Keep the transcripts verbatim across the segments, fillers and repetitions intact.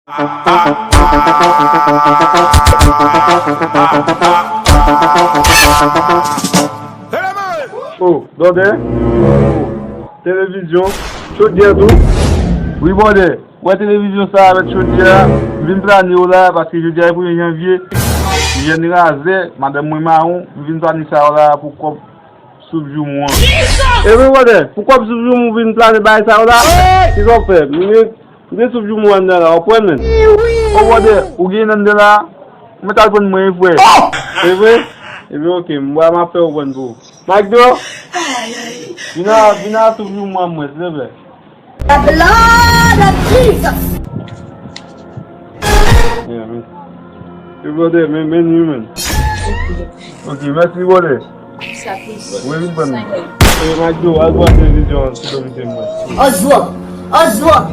Oh, brother. Televizyon, chodyè tou. Wi, brother. Wè televizyon sa avèk chodyè a, m vin plane w la, paske jodi a se premye janvye, jèn razè, madanm mwen mawon, m vin plane sa w la pou kòb soup joumou an. Ebyen, brother, pou kòb soup joumou w vin plane bagay sa w la? Kisa w fè? M gen, m gen soup joumou anndan la, w ap wè menm. Oh, brother, ou gen anndan la? Mwen t al pran mwen, frè. Se vre? Ebyen, oke, m ap fè w pran pou ou. McDo, vin a, vin a soup joumou an mwen, silvouplè. The blood of Jesus. Yeah, man. Yo, brother, men, men, men, men. Ok, mèsi, brother. Sa plis. Wi, vin pran. Sign in. Hey, McDo, al bwè televizyon an, silvouplè, mwen. Oswald! Oswald!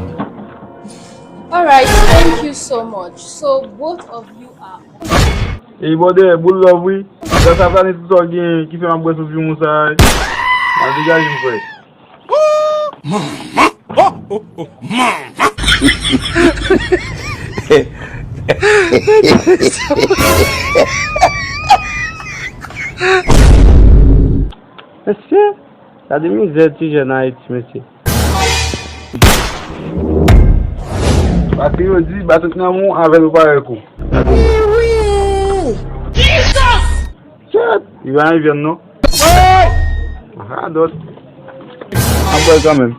Alright, thank you so much. So, both of you are Ey, brother, boul love, wi. Gras a Planet, tout sa w gen ki fè m ap bwè soup joumou sa a, wi. M ap degaje m, frè. Manman! Oh, oh, oh, manman! Mesye, gade mizè ti jèn Ayiti, mesye. Paske yo di, baton nan men w, avè l ou parèy kou. Wi! Jesus! Chat! Li pa anyen vyann non. Radòt. Ap bwè l kanmenm.